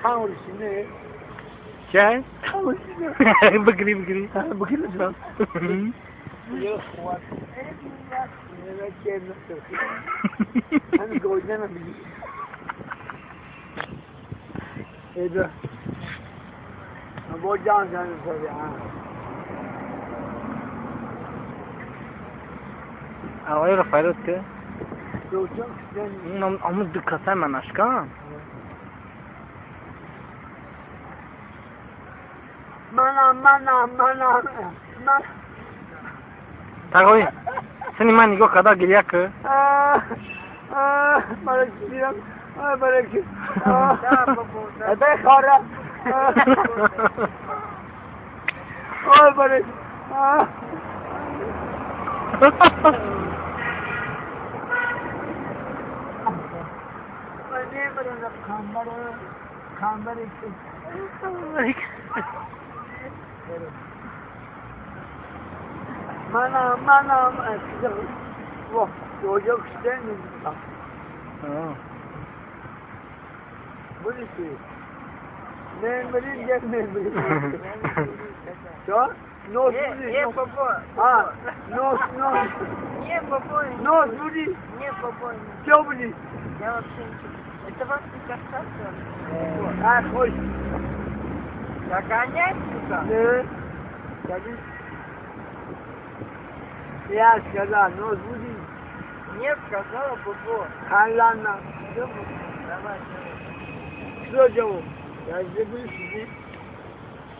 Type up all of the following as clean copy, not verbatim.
Камерасını. Gel. Kamerasını. Bıkri bıkri. Bıkri lan. أنا جوزنا ايه ده؟ أبو جان كان يسوي Avayı Rafael öttü. Ama dikkat hemen aşkım. Mana mana mana mana. Tagoy. Seni mani yok kadar geliyor ki. Mana mana çocuk istemiyor. Bu ne? Ne bileyim ne. No, не попой. А, нос, нос. Не попой. Нос, буди. Не попой. Чё буди? Я вообще ничего. Это вас не касается? А, хочешь. Догонять сюда? Да. Я сказал, нос буди. Нет, сказала Бубо. Халана. Давай, давай. Что делал? Я здесь буду сидеть.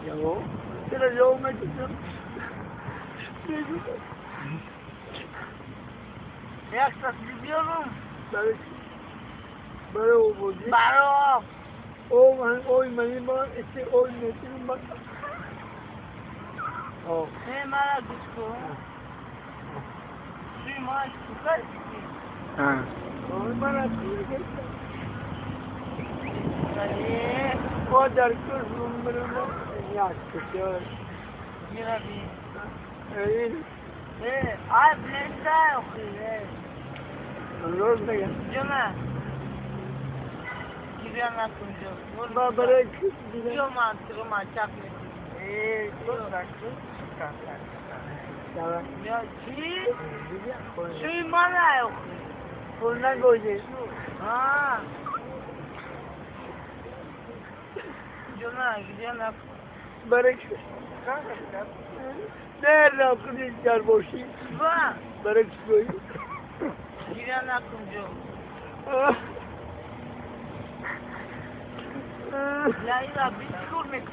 Я Я, кстати, любил. Баро. Layla, biz görmedik.